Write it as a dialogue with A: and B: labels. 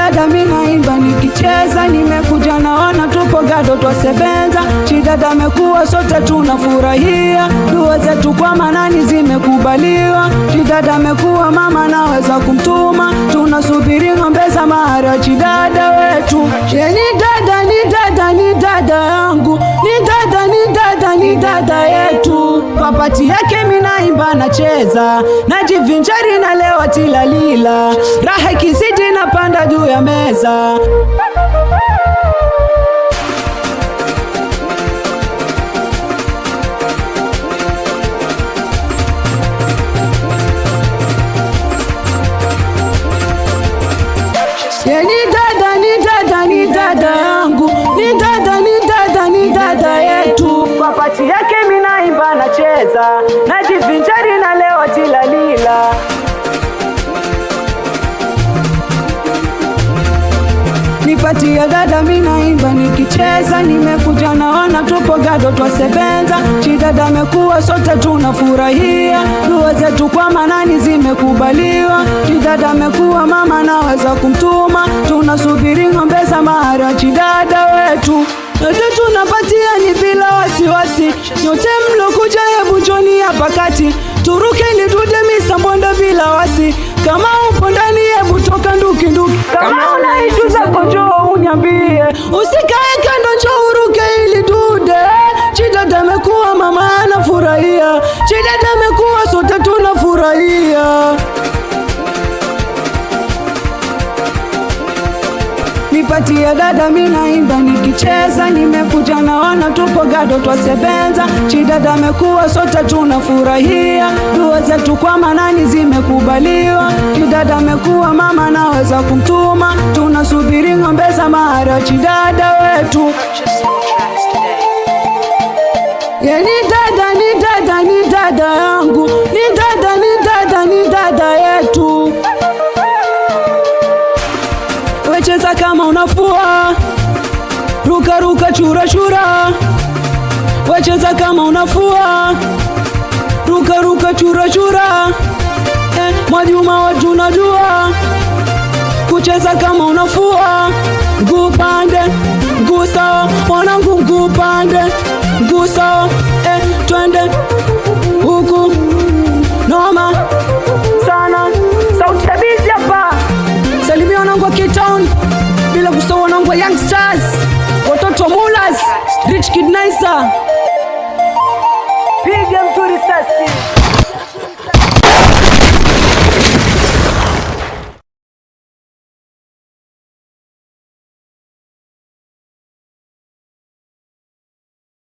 A: Dada mimi naimba nikicheza, nimekuja naona tupo gado twasebenza. Chidada amekuwa sote tunafurahia, dua zetu kwa manani zimekubaliwa. Chidada amekuwa mama naweza kumtuma, tunasubiri ng'ombe za mahari chidada wetu. Ye ni dada, ni dada, ni dada yangu, ni dada, ni dada, ni dada yetu. Papati yake mimi naimba nacheza, najivinjari na lewa tilalila, raha ikizidi napanda juu ya meza. Ye ni dada, ni dada, ni dada yangu, ni dada, ni dada, ni dada yetu. Papati yake mimi naimba nacheza, najivinjari na lewa tilalila. Nipatie dada mimi naimba nikicheza, nimekuja naona tupo gado twasebenza. Chidada amekuwa sote tunafurahia, dua zetu kwa manani zimekubaliwa. Chidada amekuwa mama naweza kumtuma, tunasubiri ng'ombe za mahari chidada wetu. Yote tunapatia ni bila wasiwasi, nyote mlokuja hebu njoni hapa kati, turuke lidude misambondo bila wasi. Kama upo ndani hebu toka nduki nduki, kama una ishu zako njoo uniambie, usikae kando njoo uruke ili dude. Chidada amekuwa mama anafurahia, Chidada amekuwa sote tunafurahia. Nipatie dada mimi naimba nikicheza, nimekuja naona tupo gado twasebenza. Chidada amekuwa sote tunafurahia, dua zetu kwa manani zimekubaliwa. Chidada amekuwa mama naweza kumtuma, tunasubiri ng'ombe za mahari chidada wetu.
B: Purchase your tracks today.
A: Ye ni dada, ni dada, ni dada yangu, ni dada, ni dada, ni dada yetu. Wecheza kama unafua, ruka ruka chura chura. Wecheza kama unafua, ruka ruka chura chura. Mwajuma watu najua kucheza kama unafua, mguu pande mguu sawa, mwanangu mguu pande mguu sawa, twende huku noma sana. Sauti ya bizi hapa, salimia wanangu wa K-Town, bila kusahau wanangu wa Young Stars, watoto wa Mulas, Rich Kid Nicer,
B: Piga mtu risasi.